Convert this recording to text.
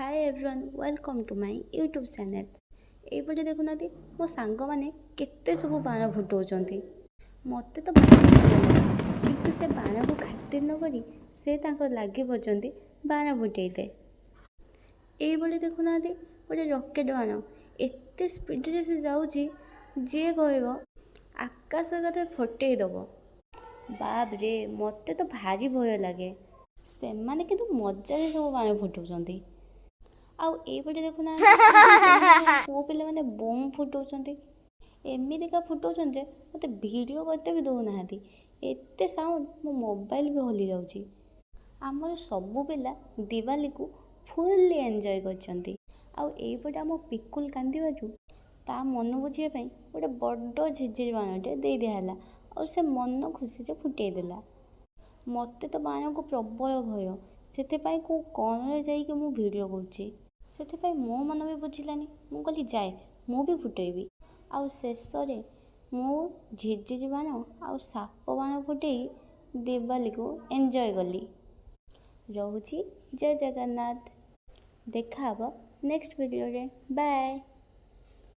Hi everyone, welcome to my YouTube channel. ଏଇପଟେ ଦେଖୁନାହାନ୍ତି, ମୋ ସାଙ୍ଗମାନେ କେତେ ସବୁ ବାଣ ଫୁଟାଉଛନ୍ତି। ମୋତେ ତ ଭାରି ଭଲ ଲାଗେ, କିନ୍ତୁ ସେ ବାଣକୁ ଖାତିର ନ କରି ସେ ତାଙ୍କର ଲାଗି ପଡ଼ିଛନ୍ତି ବାଣ ଫୁଟେଇତେ। ଏଇପଟେ ଦେଖୁନାହାନ୍ତି, ଗୋଟେ ରକେଟ୍ ବାଣ ଏତେ ସ୍ପିଡ଼ରେ ସେ ଯାଉଛି, ଯିଏ କହିବ ଆକାଶ ଏକାଥରେ ଫଟେଇ ଦେବ। ବାପରେ, ମୋତେ ତ ଭାରି ଭୟ ଲାଗେ। ସେମାନେ କିନ୍ତୁ ମଜାରେ ସବୁ ବାଣ ଫୁଟାଉଛନ୍ତି। ଆଉ ଏଇପଟେ ଦେଖୁନାହାନ୍ତି, କେମିତି ସବୁ ପୁଅ ପିଲାମାନେ ବମ୍ ଫୁଟାଉଛନ୍ତି। ଏମିତିକା ଫୁଟାଉଛନ୍ତି ଯେ ମୋତେ ଭିଡ଼ିଓ କରତେ ବି ଦେଉନାହାନ୍ତି। ଏତେ ସାଉଣ୍ଡ, ମୋ ମୋବାଇଲ ବି ହଲି ଯାଉଛି। ଆମର ସବୁ ପିଲା ଦିୱାଲିକୁ ଫୁଲ୍ଲି ଏନ୍ଜୟ କରିଛନ୍ତି। ଆଉ ଏଇପଟେ ଆମ ପିକୁଲ କାନ୍ଦିବାରୁ ତା ମନ ବୁଝିବା ପାଇଁ ଗୋଟେ ବଡ଼ ଝିରଝିରି ବାଣଟେ ଦେଇ ଦିଆହେଲା ଆଉ ସେ ମନ ଖୁସିରେ ଫୁଟେଇ ଦେଲା। ମୋତେ ତ ବାଣକୁ ପ୍ରବଳ ଭୟ, ସେଥିପାଇଁ କେଉଁ କଣରେ ଯାଇକି ମୁଁ ଭିଡ଼ିଓ କରୁଛି। ସେଥିପାଇଁ ମୋ ମନ ବି ବୁଝିଲାନି। ମୁଁ କହିଲି, ଯାଏ ମୁଁ ବି ଫୁଟେଇବି। ଆଉ ଶେଷରେ ମୁଁ ଝିରଝିରି ବାଣ ଆଉ ସାପ ବାଣ ଫୁଟେଇ ଦିୱାଲିକୁ ଏନ୍ଜୟ କଲି। ରହୁଛି, ଜୟ ଜଗନ୍ନାଥ। ଦେଖା ହେବ ନେକ୍ସଟ ଭିଡ଼ିଓରେ। ବାଏ।